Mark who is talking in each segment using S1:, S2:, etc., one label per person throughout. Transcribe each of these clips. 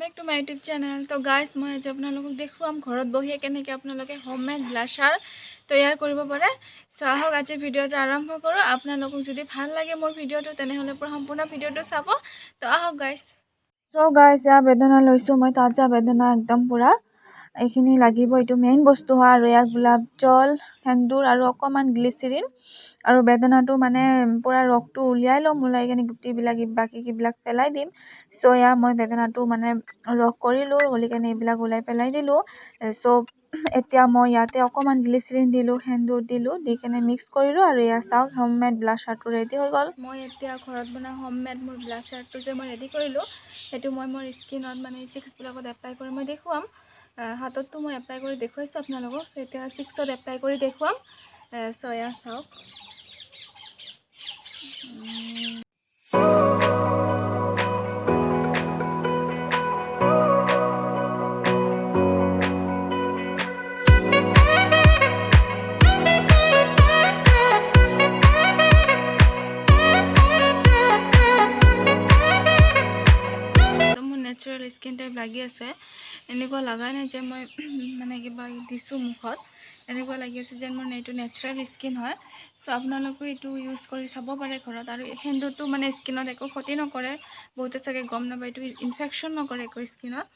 S1: Back to my YouTube channel. তো guys, মই আজি আপোনালোকক দেখুৱাম ঘৰত বহিয়ে কেনেকৈ আপোনালোকে হোমমেড ব্লাছাৰ তৈয়াৰ কৰিব পাৰে। চ' আহক, আজিৰ ভিডিঅ'টো আৰম্ভ কৰোঁ। আপোনালোকক যদি ভাল লাগে মোৰ ভিডিঅ'টো, তেনেহ'লে পুৰা সম্পূৰ্ণ ভিডিঅ'টো চাব। তো আহক গাইজ। চ' গাইজ, এয়া বেদনা লৈছোঁ মই, তাজা বেদনা একদম পূৰা। এইখিনি লাগিব, এইটো মেইন বস্তু হয়। আৰু এয়া গোলাপ জল, সেন্দুৰ আৰু অকণমান গ্লিচিৰিন। আৰু বেদনাটো মানে পূৰা ৰসটো উলিয়াই ল'ম, ওলাই কিনে গুটিবিলাক বাকীবিলাক পেলাই দিম। চ' এয়া মই বেদনাটো মানে ৰস কৰিলোঁ, কৰি কিনে এইবিলাক ওলাই পেলাই দিলোঁ। চ' এতিয়া মই ইয়াতে অকণমান গ্লিচিৰিন দিলোঁ, সেন্দুৰ দিলোঁ, দি কেনে মিক্স কৰিলোঁ। আৰু এয়া চাওক, হোমমেড ব্লাছাৰটো ৰেডি হৈ গ'ল। মই এতিয়া ঘৰত বনোৱা হোমমেড মোৰ ব্লাছাৰটো যে মই ৰেডি কৰিলোঁ, সেইটো মই মোৰ স্কিনত মানে চিক্সবিলাকত এপ্লাই কৰি মই দেখুৱাম। হাতততো মই এপ্লাই কৰি দেখুৱাইছোঁ আপোনালোকক। চ' এতিয়া চিক্সত এপ্লাই কৰি দেখুৱাম। চ' এয়া চাওক। একদম মোৰ নেচাৰেল স্কিন টাইপ লাগি আছে। এনেকুৱা লগাই নাই যে মই মানে কিবা দিছোঁ মুখত। এনেকুৱা লাগি আছে যেন মোৰ এইটো নেচাৰেল স্কিন হয়। চ' আপোনালোকেও এইটো ইউজ কৰি চাব পাৰে ঘৰত। আৰু সেন্দুৰটো মানে স্কিনত একো ক্ষতি নকৰে, বহুতে চাগে গম নাপায়। এইটো ইনফেকশ্যন নকৰে একো স্কিনত।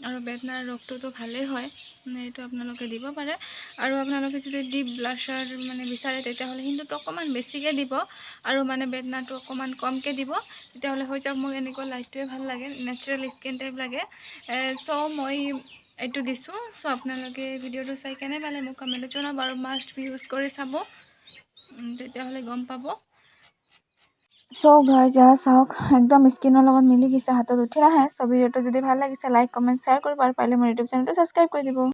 S1: আৰু বেদনাৰ ৰসটোতো ভালেই হয়, মানে এইটো আপোনালোকে দিব পাৰে। আৰু আপোনালোকে যদি ডিপ ব্লাছাৰ মানে বিচাৰে, তেতিয়াহ'লে সেন্দুৰটো অকণমান বেছিকৈ দিব আৰু মানে বেদনাটো অকণমান কমকৈ দিব, তেতিয়াহ'লে হৈ যাব। মোক এনেকুৱা লাইটটোৱে ভাল লাগে, নেচাৰেল স্কিন টাইপ লাগে। চ' মই এইটো দিছোঁ। চ' আপোনালোকে ভিডিঅ'টো চাই কেনে পালে মোক কমেণ্টত জনাব আৰু মাষ্ট বি ইউজ কৰি চাব, তেতিয়াহ'লে গম পাব। চ' গাইজ, এয়া চাওক, একদম স্কিনৰ লগত মিলি গৈছে, হাতত উঠি নাহে। চ' ভিডিঅ'টো যদি ভাল লাগিছে, লাইক, কমেণ্ট, শ্বেয়াৰ কৰিব আৰু পাৰিলে মোৰ ইউটিউব চেনেলটো ছাবস্ক্ৰাইব কৰি দিব।